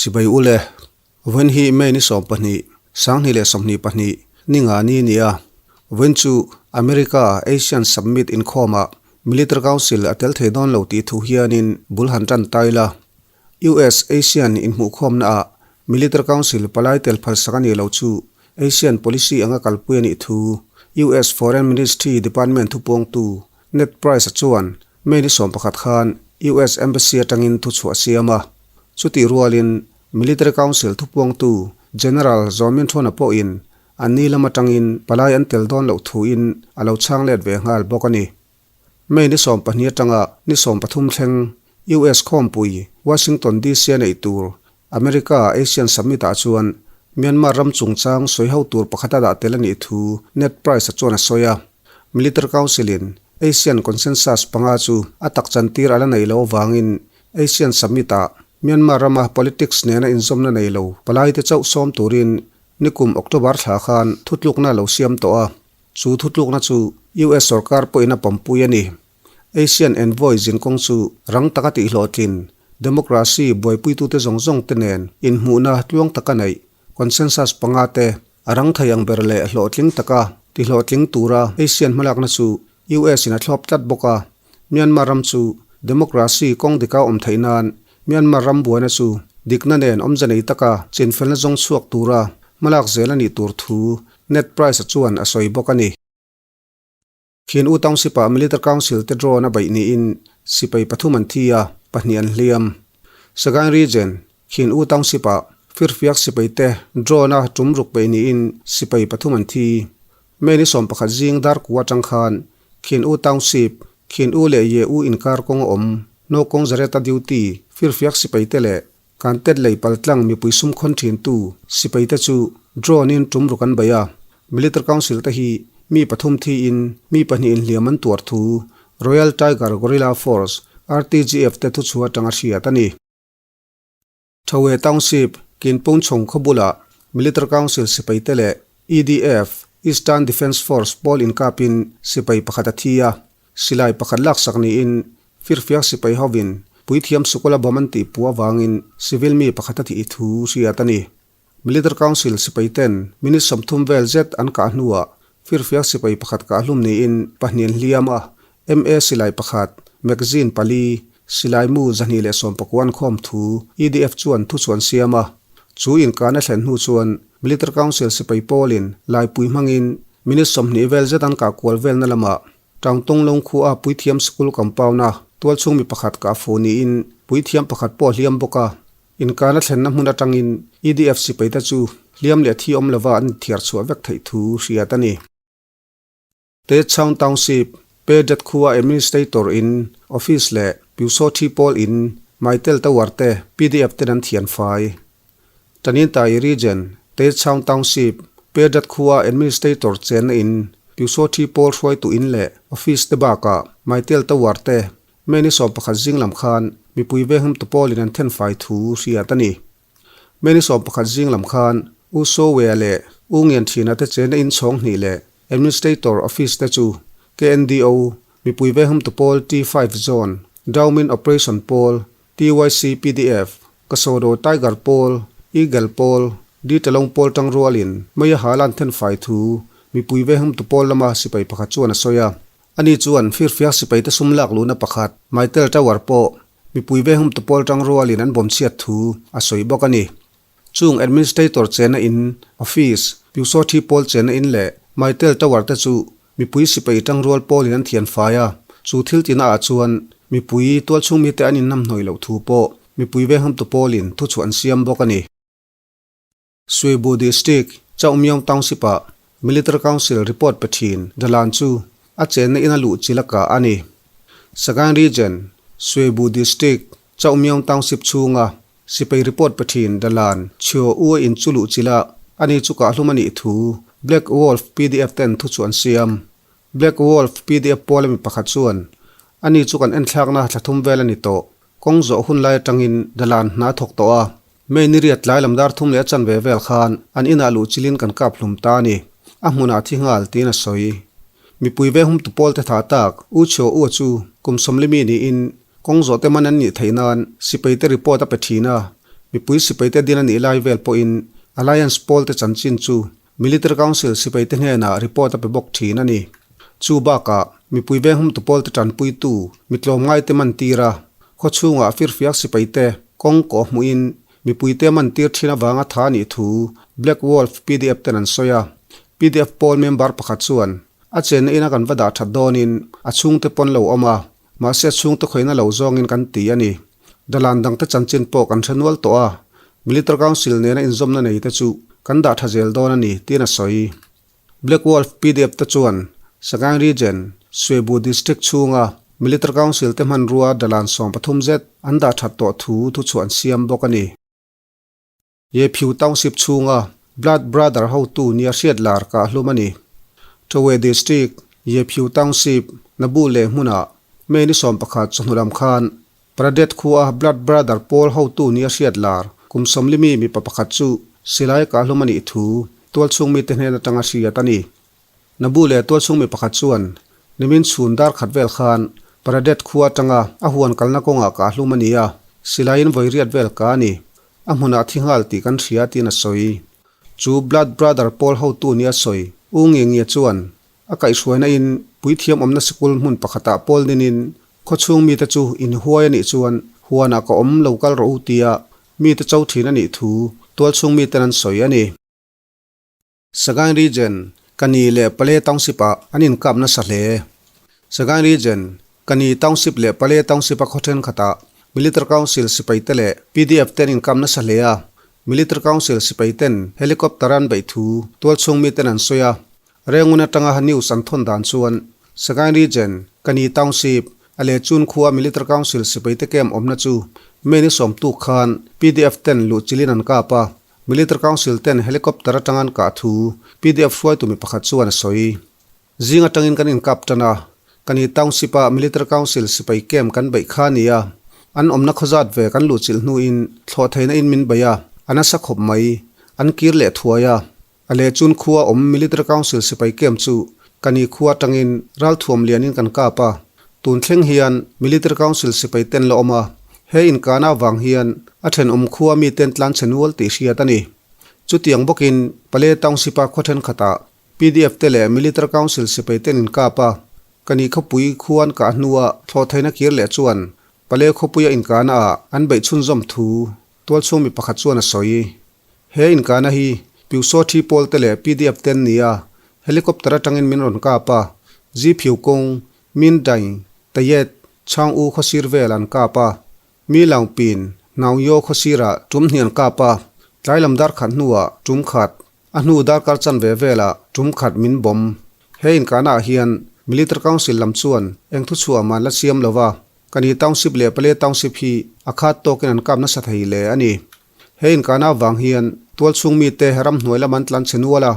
Chibai ule, Vawiin hi May ni 12, 2022 ni nga ni a ni a. Vawiin chu America Asian Summit inkhawmah Military Council a tel thei dawn lo tih thu hianin bul han tan ta ila. US Asian inhmuhkhawmnaah Military Council palai tel phalsak a nih loh chu Asian policy anga kalpui a nih thu US Foreign Ministry Department thupuangtu Ned Price-a chuan May ni 11 khan US Embassy atangin thuchhuah a siam a. Chutih rualin Military Council thupuangtu General Zaw Min Thawn-a pawhin an ni lam atangin palai an tel dawn loh thuin a lo chhang let ve nghal bawk a ni. May ni 12 atanga ni 13 thleng US khawmpui Washington DC a neih tur America Asian Summit-ah chuan Myanmar ram chungchang sawi ho tur pakhat a dah tel a nih thu Ned Price-a chuan a sawi a. Military Council-in Asian Consensus panga chu a tak chantir a la nei lo avangin Asian Summit-ah Myanmar rama politics nena inzawmna nei lo palaite chauh sawm turin nikum October thla khan thutlukna a lo siam tawh a. Chu thutlukna chu US sorkar pawhin a pawmpui a ni. Asian Envoy zinkawng chu rang taka tihhlawhtlin, democracy buaipuitute zawng zawng te nen inhmuhna tluang taka neih, consensus panga te a rang thei ang ber leh hlawhtling taka tihlawhtling tura Asian hmalakna chu US in a thlawp tlat bawk a. Myanmar ram chu democracy kawng dika awm theih nan Myanmar ram buaina chu dikna nen awmze nei taka chinfelna zawng chhuak tura hmalak zel a nih tur thu Ned Price-a chuan a sawi bawk a ni. Khin U Township-ah Military Council te drone a beih niin sipai pathum an thi a, pahnih an hliam. Sagaing Region, Khin U Township-ah firfiak sipai te drone a tum ruk peih niin sipai pathum an thi. May ni 11 zing dar kua atang khan Khin U Township, Khin U leh Ye U inkar kawng a awm, No Kawng Zareta duty firfiak sipai te leh Kan tet lei paltlang mipui sum khawn thintu sipai te chu drone in tum ruk an bei a, Military Council te hi mi pathum thiin mi pahnih inhliam an tuar thu Royal Tiger Guerrilla Force, RTGF, te thuchhuah atanga hriat a ni. Thawe Township, Kinpung chhawng khaw bulah Military Council sipai te leh EDF, Eastern Defence Force, pawl inkapin sipai pakhat a thi a, silai pakhat laksak niin Firfiak sipai hovin puithiam sikula bawm an tih puh avangin civil mi pakhat a thih thu hriat a ni. Military Council sipai ten minute 30 vel zet an kah hnuah firfiak sipai pakhat kah hlum niin pahnih an hliam a, MA silai pakhat, magazine pali, silai mu 219 an khawm thu EDF chuan thuchhuah an siam a. Chu inkahna thlen hnu chuan Military Council sipai pawlin laipui hmangin minute 20 vel zet an kah kual velna lamah Tangtawng Lawng khua Puithiam School compound a tualchhung mi pakhat kah fuh niin puithiam pakhat pawh a hliam bawk a. Inkana thlenna hmun atangin EDF sipaite chu hliam leh thi awm lova an inthiar chhuah vek theih thu hriat a ni. Teichhaung Township, Pedet khua Administrator in Office leh Pyusawthi Pawl in Maitel Tower te pdf ten an thian fai. Tanintay Region, Teichhaung Township, Pedat khua Administrator chenna in, Pyusawthi pawl hruaitu in leh office te bakah Maitel Tower te May ni 11 zing lam khan mipui venghumtu pawlin an thenfai thu hriat a ni. May ni 11 zing lam khan U Sawea leh U Ngian Thina te chenna in chhawng hnih leh Administrator office te chu KNDO, mipui venghumtu pawl T5 Zone, Daumin Operation pawl, TYC pdf, Kasodo Tiger pawl, Eagle pawl, Ditelong pawl tang rualin mei a hal an thenfai thu mipui vehumtu pawl lama sipai pakhat chuan a sawi a. Ani chuan firfiak sipaite sum lak luhna pakhat Maitel Tower pawh mipui vehumtu pawl tang rualin an bawm chhiat thu a sawi bawk a ni. Chung Administrator chenna in, Office, Pyusawthi pawl chenna in leh Maitel Tower te chu Mipui sipai tangrual pawlin an thian fai a, chu thil tina ah chuan mipui tualchhung mite an innamhnawih loh thu pawh mipui venghamtu pawlin thuchhuah an siam bawk a ni. Suibu District, Chaumyong Township-ah Military Council report pe thin Dalan chu a chenna ina luh chilh a kah a ni. Sagaing Region, Suibu District, Chaumyong Township chhunga sipai report pe thin Dalan Chhio U a in chu luh chilh a, ani chu kah hlum a nih thu Black Wolf pdf ten thu chu an siam. Black Wolf pdf pawl ami pakhat chuan, Ani chu kan enthlakna thla thum vel a ni tawh. Kawng zawh hun lai atangin Dalan hna a thawk tawh a. May ni riat tlai lam dar thum leh a chanve vel khan an inah luh chilhin kan kap hlum ta a ni. A hmunah thi nghal tiin a sawi. Mipui ve humtu pawl te tha tak U Chhio U chu kum 40 mi niin kawng zawh te man an nih theih nan sipai te report a pe thin a. Mipui sipaite din a nih lai vel pawhin Alliance pawlte chanchin chu Military Council sipaite hnenah report a pe bawk thin a ni. Chu bakah mipui venghumtu pawlte tanpuitu mi tlawmngaite mantir a, khawchhungah firfiak sipaite kawng kawh hmuhin mipuite mantir thin avanga tha a nih thu Black Wolf pdf ten an sawi a. Pdf pawl member pakhat chuan a chenna ina kan va dah that dawnin a chhungte pawn lo awm a, Mahse chhungte khawina lo zawngin kan ti a ni. Dalan dangte chanchin pawh kan hre nual tawh a, Military Council nena inzawmna nei te chu kan dah tha zel dawn a ni, tiin a sawi. Black Wolf pdf te chuan Sagaing Region, Swebu District chhunga Military Council te hmanrua dalan 13 zet an dah that tawh thu thuchhuah an siam bawk a ni. Ye Phyu Township chhunga Blood Brother hotu nia hriat lar kah hlum a ni. Towe District, Ye Phyu Township, Nabu leh hmunah May ni 11 chawhnu lam khan Pradet khua Blood Brother pawl hotu nia hriat lar kum 40 mi mipa pakhat chu silai kah hlum a nih thu tualchhung mite hnen atanga hriat a ni. Nabu leh tualchhung mi pakhat chuan nimin chhun dar khat vel khan Pradet khua atanga a huan kalna kawngah kah hlum a ni a, silaiin vawi riat vel ka a ni. A hmunah thi nghal tih kan hria tiin a sawi. Chu Blood Brother pawl hotu nia sawi U Nge Nge chuan a kaihhruaina in puithiam awmna sikul hmun pakhatah pawl ninin khawchhung mite chu inhuai a nih chuan huanah ka awm lo kal rawh u tia mite cho thin a nih thu tualchhung miten an sawi a ni. Sagaing Region, Kani leh Pale Township-ah an inkap nasa hle. Sagaing Region, Kani Township leh Pale Township-a khaw thenkhatah Military Council sipaite leh pdf te an inkap nasa hle a, Military Council sipaiten helicopter an beih thu tualchhung miten an sawi a. Rengun atanga news an thawn dan chuan Sagaing Region, Kani Township, a leh chun khua Military Council sipaite camp awmna chu May ni 10 tuk khan pdf ten luhchilhin an kap a, Military Council ten helicopter atang an kah thu pdf hruaitu mi pakhat chuan a sawi. Zing atangin kan inkap tan a, Kani Township a Military Council sipai camp kan beih kha a ni a, an awmna khawzat ve kan luhchilh hnuin thlawh theihna in min bei a, a nasa khawp mai. An kir leh thuai a, a leh chun khua awm Military Council sipai camp chu Kani khua atangin ralthuam lianin kan kap a, Tun thleng hian Military Council sipai ten la awm a, he inkana avang hian a thenawm khua miten tlan chhe nual tih hriat a ni. Chutiang bawkin Pale Township-a khaw thenkhatah pdf te leh Military Council sipai ten inkap a, Kani khawpui khuan kah hnua thlawh theihna kir leh chuan Pale khawpuia inkana ah an beih chhunzawm thu tualchhung mi pakhat chuan a sawi. He inkana hi Pyusaw thi pawl te leh pdf ten ni a, helicopter atangin min rawn kap a, Zi Phiu kawng Min Daing, Tayet, Chhang U khawsir vel an kap a, Mi Laung Pin, Naung Yaw khawsirah tum hnih an kap a, tlai lam dar khat hnuah tum khat, a hnu darkar chanve velah tum khat min bawm. He inkahna ah hian Military Council lam chuan eng thuchhuah man la siam lo va, Kani Township leh Pale Township hi a khat tawkin an kap nasa thei hle a ni. He inkahna avang hian tualchhung mite ramhnuai lam an tlan chhe nual a,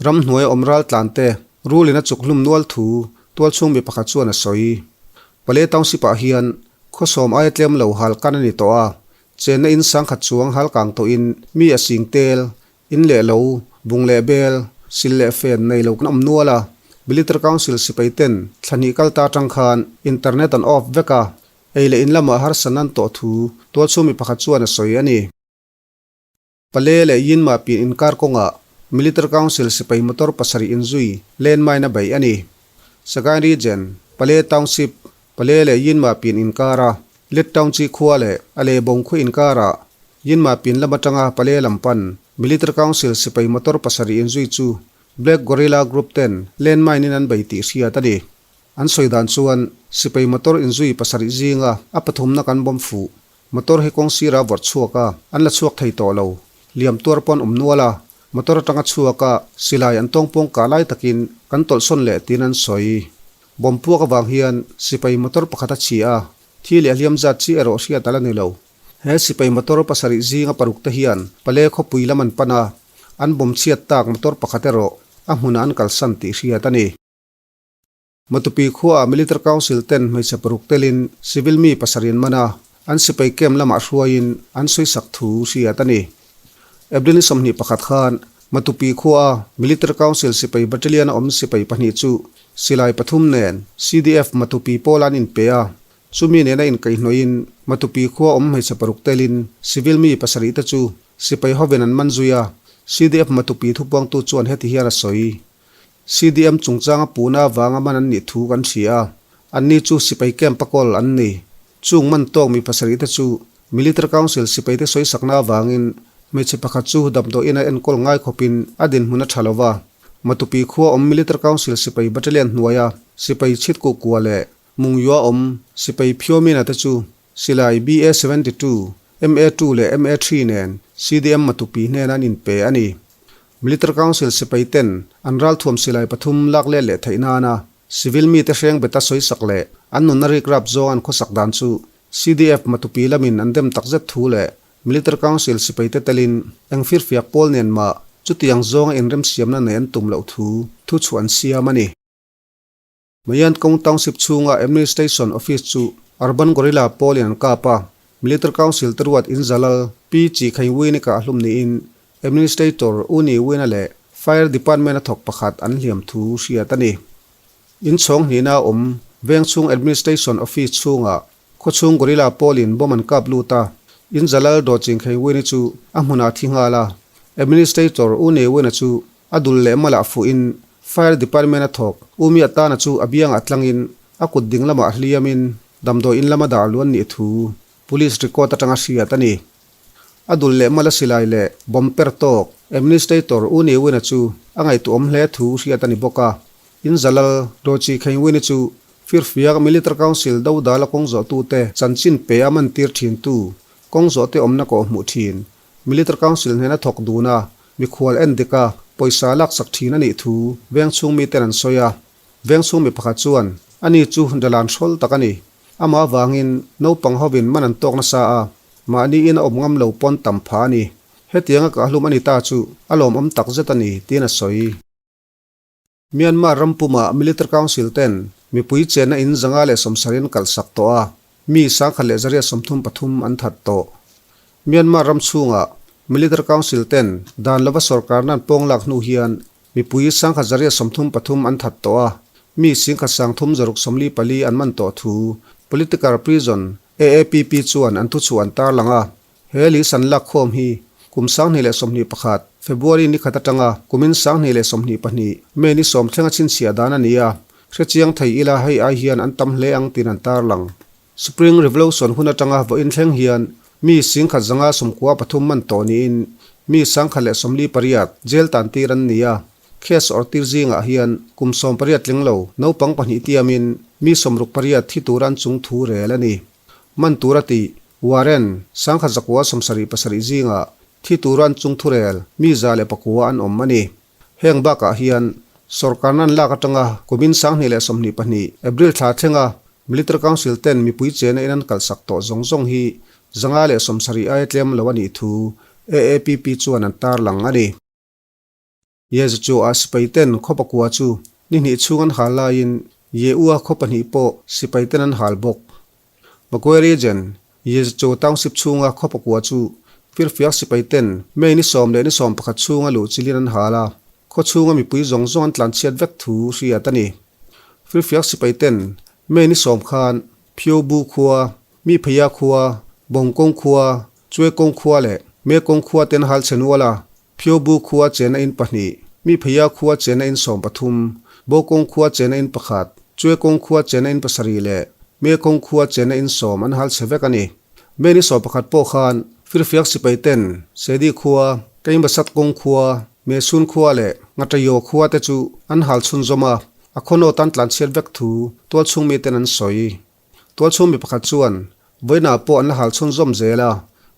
Ramhnuai awm ral tlan te, rulin a chuk hlum nual thu tualchhung mi pakhat chuan a sawi. Pale Township-ah hian khawsawm aia tlem lo hal kan a ni tawh a, chenna in sangkhat chuang hal kang tawhin mi a sing tel, in leh lo, bung leh bel, sil leh fen nei lo kan awm nual a. Military Council sipai ten thla hnih kal ta atang khan internet an off vek a, ei leh in lamah harsa nan tawh thu tualchhung mi pakhat chuan a sawi a ni. Pale leh Yinma pian inkar kawngah Military Council sipai motor pasarih inzui landmine a beih a ni. Sagaing Region, Pale Township, Pale leh Yinma pian inkara Let Townchi khua leh a lehbawng khua inkarah Yinma pian lam atanga Pale lam pan Military Council sipai motor pasarih inzui chu Black Gorilla Group ten landmine in an bei tih hriat a ni. An sawi dan chuan sipai motor inzui pasarih zinga a pathumna kan bawm fuh. Motor hi kawng sirah vawrh chhuak a, an la chhuak thei tawh lo. Liam tuar pawn awm nual a, motor atanga chhuak a, silai an tawngpawng kah lai takin kan tawlhsawn leh tiin an sawi. Bomb puak avang hian sipai motor pakhat a chhi a, thi leh hliam zat chi erawh hriat a la ni lo. He sipai motor pasarih zinga paruk te hian Pale khawpui lam an pan a, an bomb chhiat tak motor pakhat erawh a hmunah an kalsan tih hriat a ni. Matupi khuaah Military Council ten hmeichhe paruk telin civil mi pasarih an man a, an sipai camp lamah hruaiin an sawisak thu hriat a ni. April ni 21 khan Matupi khuaa Military Council sipai battalion a awm sipai pahnih chu silai pathum nen CDF Matupi pawl an inpe a. Chumi nena inkaihhnawhin Matupi khua awm hmeichhe paruk telin civil mi pasarih te chu sipai hovin an man zui a, CDF Matupi thupuangtu chuan heti hian a sawi. CDM chungchanga puhna avanga man an nih thu kan hria a, anni chu sipai camp a kawl an ni. Chung man tawk mi pasarih te chu Military Council sipai te sawisakna avangin hmeichhe pakhat chu damdawiin a enkawl ngai khawpin a dinhmun a tha lo va. Matupi khua awm Military Council sipai battalion hnuaia sipai chhitkukua leh Mungyua awm sipai Phiomina te chu silai BA 72, MA 2 leh MA 3 nen CDM Matupi hnena an inpe a ni. Military Council sipai ten an ralthuam silai pathum lak let leh theih nana civil mite hreng beta sawisak leh an nunna rikrap zawng an khawsak dan chu CDF Matupi lamin an dem takzet thu leh Military Council sipaite telin eng firfiak pawl nen mah chutiang zawnga inremsiamna nei an tum loh thu thu chhuah an siam a ni. Mayankong Township chhunga Administration Office chu Urban Guerrilla pawlin an kap a, Military Council te ruat in zalal Pi Chi Khaing Win-i kah hlum niin Administrator U Ni Win-a leh Fire Department a thawk pakhat an hliam thu hriat a ni. Inchhawng hnihna a awm Vengchhung Administration Office chhungah Khawchhung Guerrilla pawlin bomb an kap lut a, in zalal Daw Ching Khaing Win-i chu a hmunah a thi nghal a, Administrator U Ni Win-a chu A dul leh malah fuhin Fire Department a thawk. Umi atana chu a biangah tlangin a kut ding lamah hliamin damdawi in lama dah luan nih thu Police record atanga hriat a ni. A dul leh mala silai leh bomb per tawk Administrator U Ni Win-a chu a ngaihtuahawm hle thu hriat a ni bawk a. In Zalal Dochi Khaing Win-i chu Firfiak Military Council dodala kawng zawhtute chanchin pe a mantir thintu kawng zawhte awmna kawh hmuh thin Military Council hnena thawk dun a, mikhual en dik a, pawisa laksak thin a nih thu vengchhung miten an sawi a. Vengchhung mi pakhat chuan, Ani chu dalan hrawl tak a ni. Amah avangin naupang hovin man an tawk nasa a, mahni in a awm ngam lo pawn tam pha a ni. Hetianga kahhlum a ni ta chu a lawmawm takzet a ni, tiin a sawi. Myanmar ram pumah Military Council ten mipui chenna in 170 an kalhsak tawh a, mi 1133 an that tawh. Myanmar ram chhungah Military Council ten dan lova sorkarna an pawng lak hnu hian mipui 1133 an that tawh a, mi 1364 an man tawh thu Political Prison AAPP chuan an thuchhuah an tarlang a. He list an lak khawm hi kum 2021 February ni khat atanga kumin 2022 May ni sawm thlenga chhinchhiah dan a ni a, hrechiang thei ila hei ai hian an tam hle ang tiin an tarlang. Spring Revolution hun atanga vawiin thleng hian mi 1193 man tawh niin mi 1148 jail tan tir an ni a, case awrh tir zingah hian kum 18 tling lo naupang pahnih tiamin mi 68 thi tura an chung thu rel a ni. Man tura tih, Warren, 1977 zingah thi tura an chung thurel mi 109 an awm a ni. Heng bakah hian sorkarna an lak atanga kumin 2022 April thla thlenga Military Council ten mipui chena in an kalhsak tawh zawng zawng hi 170 aia tlem lo a nih thu AAPP chuan an tarlang a ni. Yezu chu a sipai ten khaw pakua chu ni hnih chhung an hal laiin Ye-ua khaw pahnih pawh sipai ten an hal bawk. Magwe Region, Yezu chu township chhunga khaw pakua chu firfiak sipai ten May ni sawm leh ni sawm pakhat chhunga luh chilin an hal a, khaw chhunga mipui zawng zawng an tlanchhiat vek thu hriat a ni. Firfiak sipai ten May ni sawm khan Phyobu khua, Mipheia khua, Bawngkawng khua, Chuekawng khua leh Mekawng khua ten hal chhe nual a, Phyobu khua chena in pahnih, Mi Pheia khua chena in 13, Bawkawng khua chena in pakhat, Chuekawng khua chena in pasarih leh Mekawng khua chena in sawm an hal chhe vek a ni. May ni 11 pawh khan Firfiak sipai ten Sedi khua, Keimbasat kawng khua, Mesun khua leh Ngatayo khua te chu an hal chhunzawm a, a khawnawt an tlanchhiat vek thu tualchhung miten an sawi. Tualchhung mi pakhat chuan vawiinah pawh an la hal chhunzawm zel a,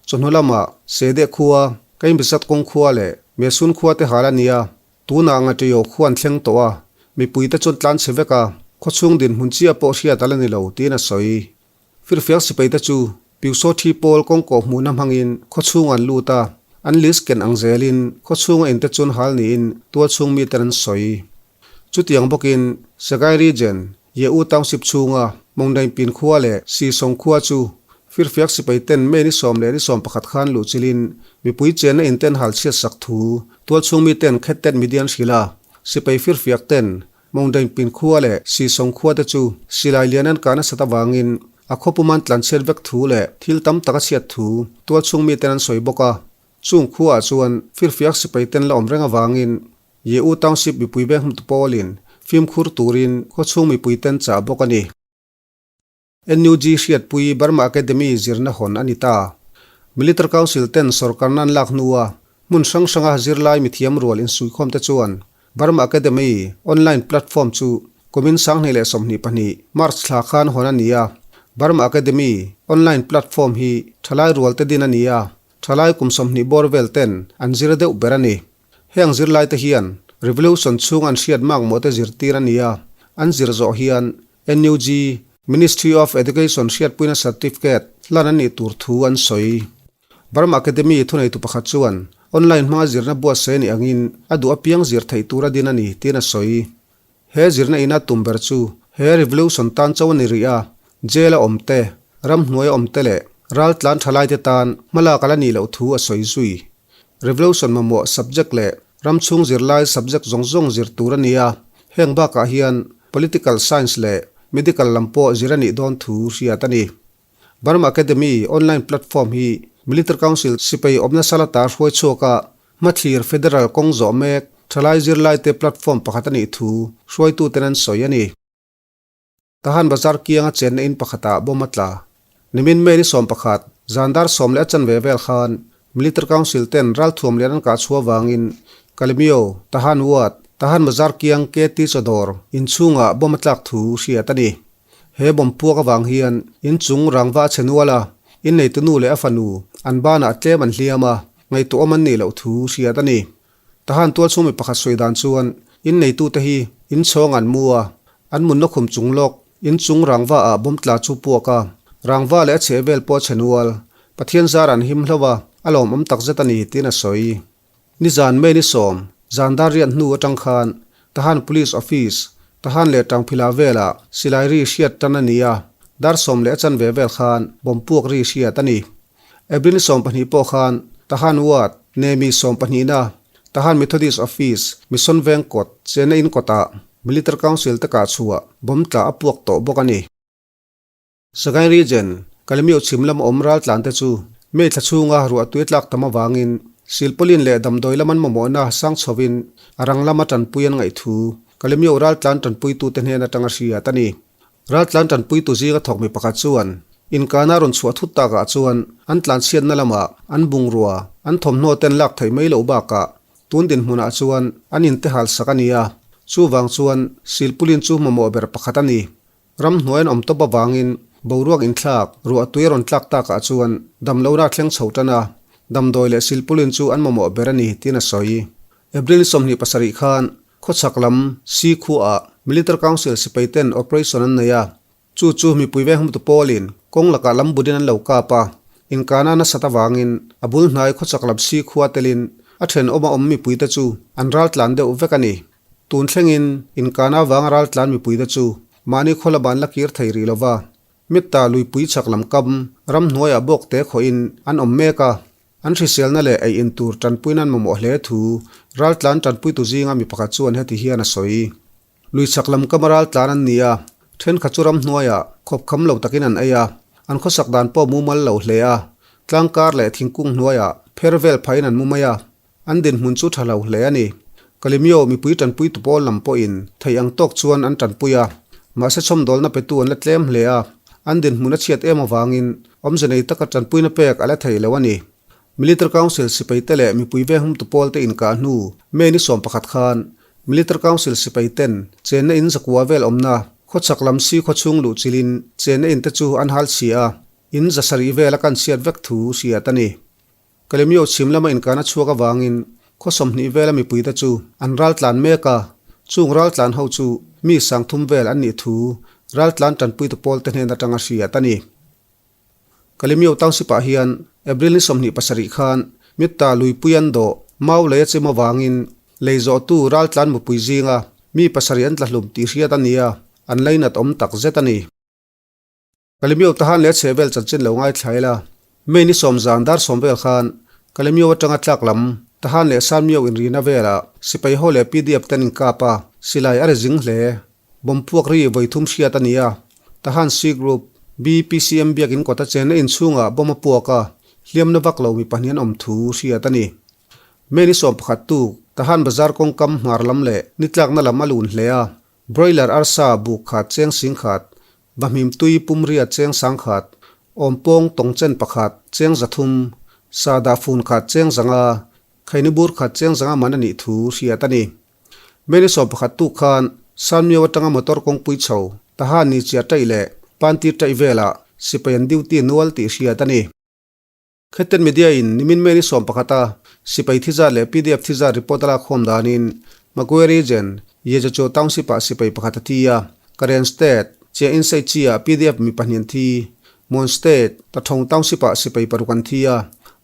chawhnu lamah Sedeh khua, Keimbisat kawng khua leh Mesun khua te hal a nia, tunah Ngatiaw khua an thleng tawh a, mipuite chuan tlan chhe vek a, khawchhung dinhmun chiah pawh hriat a la ni lo tiin a sawi. Firfiak sipaite chu Piusaw thi pawl kawngkawh hmuhna hmangin khawchhung an lut a, an list ken ang zelin khawchhunga inte chuan hal niin tualchhung miten an sawi. Chutiang bawkin Sagaing Region, Ye-U Township chhunga Mawngdaingpin khua leh Sisawng khua chu firfiak sipai ten May ni sawm leh ni sawm pakhat khan luh chilin mipui chenna in ten hal chhiat sak thu tualchhung mi ten khet tet media an hrilh a, sipai firfiak ten Mawngdaingpin khua leh Sisawng khua te chu silai lian an kah nasat avangin. A khawpum an tlanchhiat vek thu leh thil tam tak a chhiat thu tualchhung miten an sawi bawk a. Chung khuaah chuan firfiak sipai ten la awm reng avangin Ye-U Township mipui veng hmutu pawlin fimkhur turin khawchhung mipui ten chah bawk a ni. NUG hriatpui Burma Academy zirna hawn a ni ta. Military Council ten sawrkarna an lak hnua hmun hrang hranga zirlai mithiam rual insuikhawm te chuan Burma Academy online platform chu kumin 2022 March thla khan hawn a ni a. Burma Academy online platform hi thalai rual te din a ni a, thalai kum 20 bawr vel ten an zir deuh ber a ni. Heng zirlai te hian revolution chhung an hriat makmawh te zirtir a ni a, an zir zawh hian NUG, Ministry of Education hriatpuina certificate hlan a nih tur thu an sawi. Burma Academy thuneitu pakhat chuan online hmanga zirna buatsaih a nih angin a duh apiang zir theih tur a din a ni tiin a sawi. He zirna ina tum ber chu he revolution tan cho a ni rih a, jail a awm te, ramhnuai a awm te leh raltlan thalaite tan hmalak a la nih loh thu a sawi zui. Revolution mamawh subject leh ramchhung zirlai subject zawng zawng zir tur a ni a, heng bakah hian political science leh medical lam pawh zir a nih dawn thu hriat a ni. Burma Academy online platform hi Military Council sipai awmna salata hruai chhuaka hmathlir federal kawng zawh mek thalai zirlaite platform pakhat a nih thu hruaituten an sawi a ni. Tahan Bazar kianga chenna in pakhatah bomb a tla. Nimin May ni 11, zan dar sawm leh a chanve vel khan Military Council ten ralthuam lian an kah chhuah vangin Kalemyo, Tahan Ward, Tahan Bazar kiang KT Chawdawr inchhungah bomb a tlak thu hriat a ni. He bomb puak avang hian inchung rangva a chhe nual a, inneitu nu leh a fanu an banah tlem an hliam a, ngaihtuahawm an nih loh thu hriat a ni. Tahan tualchhung mi pakhat sawi dan chuan inneitute hi inchhawng an mu a, an munna khum chung lawk inchung rangva ah bomb tla chu puak a, rangva leh a chheh vel pawh a chhe nual. Pathian zar an him hlauh a, a lawmawm takzet a ni tiin a sawi. Nizan May ni sawm, zan dar riat hnu atang khan Tahan Police Office, Tahan leh Tangphila velah silai ri hriat tan a ni a, dar sawm leh a chanve vel khan bomb puak ri hriat a ni. April ni 12 pawh khan Tahan Ward, Nemi sawmpahnihna, Tahan Methodist Office, Mission Veng kawt, Chena In kawtah Military Council te kah chhuah bomb tla a puak tawh bawk a ni. Sagaing Region, Kalemyo chhim lama awm raltlan te chu May thla chhunga ruahtui tlak tam avangin silpawlin leh damdawi lam an mamawhna sang chhovin a rang lama tanpui an ngaih thu Kalemyo raltlan tanpuitute hnen atanga hriat a ni. Raltlan tanpuitu zinga thawk mi pakhat chuan inkana rawn chhuah thut takah chuan an tlanchhiatna lamah an bungrua, an thawmhnaw ten lak theih mai loh bakah tun dinhmunah chuan an inte hal sak a ni a, chuvang chuan silpulin chu mamawh ber pakhat a ni. Ramhnuai an awm tawp avangin boruak inthlak, ruahtui a rawn tlak takah chuan damlohna a thleng chho tan a, damdawi leh silpulin chu an mamawh ber a ni tiin a sawi. April 27 khan Khawchhak lam Sikhuaah Military Council sipai ten operation an nei a, chu chu mipui veng hmutu pawlin kawng lakah lam budin an lo kap a, inkana nasat avangin a bul hnai khawchhak lam Sikhua telin a thenawma awm mipuite chu an raltlan deuh vek a ni. Tun thlengin inkana avanga raltlan mipuite chu mahni khaw lama an la kir thei rih lova, Mitta luipui chhak lam kam ramhnuaiah bawkte khawhin an awm mek a. An hriselna leh ei in tur tanpuina an mamawh hle thu raltlan tanpuitu zinga mi pakhat chuan heti hian a sawi. Lui chhak lam kama raltlan an ni a, thenkhat chu ramhnuaiah khawpkham lo takin an ei a, an khawsak dan pawh mumal lo hle a, tlangkar leh thingkung hnuaiah pher vel phahin an mu mai a, an dinhmun chu tha lo hle a ni. Kalimyo mipui tanpuitu pawl lam pawhin theih ang tawk chuan an tanpui a, mahse chhawmdawlna petu an la tlem hle a, an dinhmun a chhiat em avangin awmze nei taka tanpuina pek a la thei lo a ni. Military Council sipaite leh mipui veng humtu pawlte inkah hnu May ni 11 khan Military Council sipaiten chenna in zakua vel awmna khawchhak lam si khawchhung luh chilhin chenna inte chu an hal chhia a, in zasarih vel a kan chhiat vek thu hriat a ni. Kalemyo chhim lama inkana chhuak avangin khaw 20 vela mipuite chu an raltlan mek a, chung raltlan ho chu mi 3000 vel an nih thu raltlan tanpuitu pawlte hnen atanga hriat a ni. Kalemyo Township ah hian April ni 27 khan Mitta luipui an dawh mau lei a chim avangin lei zawhtu raltlan mupui zinga mi pasarih an tlahlum tih hriat a ni a, an lainat awm tak zet a ni. Kalemyo Tahan leh a chheh vel chanchin lo ngaithla ila, May ni sawm zan dar sawm vel khan Kalemyo atanga tlak lam Tahan leh Sanmyo inrina velah sipai ho leh PDF ten inkap a, silai a ri zing hle. Bomb puak ri vawi thum hriat a ni a, Tahan C Group, BPCM biakin kawta chenna inchhungah bomb a puak a, hliamna vak lo mi pahnih an awm thu hriat a ni. May ni 11 tuk, Tahan Bazar kawngkam hmar lam leh nitlakna lam a lun hle a, Broiler arsa buk khat cheng sing khat, vahmim tui pumria cheng sang khat, awmpawng tawngchen pakhat cheng 300, sahdah fun khat cheng 500, khaini bur khat cheng 500 man a nih thu hriat a ni. May ni 11 tuk khan Sanmiau atanga motor kawngpui chho, Tahan ni chiah taih leh Pantir taih velah sipai an duty nual tih hriat a ni. Khetten Media in nimin May ni 11 a sipai thi zat leh pdf thi zat report a lak khawm danin Magwe Region, Yejacho Township ah sipai pakhat a thi a, Karen State, Chiah Insai Chi ah pdf mi pahnih an thi, Mon State, Tathong Township ah sipai paruk an thi a,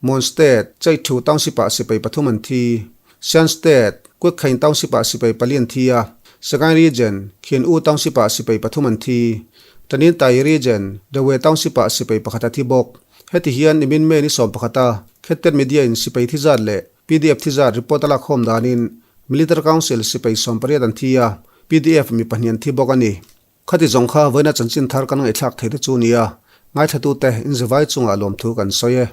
Mon State, Chaithu Township ah sipai pathum an thi, Shan State, Kwekhain Township ah sipai pali an thi a, Sagaing Region, Khin U Township ah sipai pathum an thi, Tanintai Region, Dawei Township ah sipai pakhat a thi bawk. Heti hian nimin May ni 11 a Khettet Media in sipai thi zat leh pdf thi zat report a lak khawm danin Military Council sipai 18 an thi a, pdf mi pahnih an thi bawk a ni. Khati zawng kha vawiina chanchin thar kan ngaihthlak thei te chu nia, ngaithlatute inzivai chungah lawmthu kan sawi e.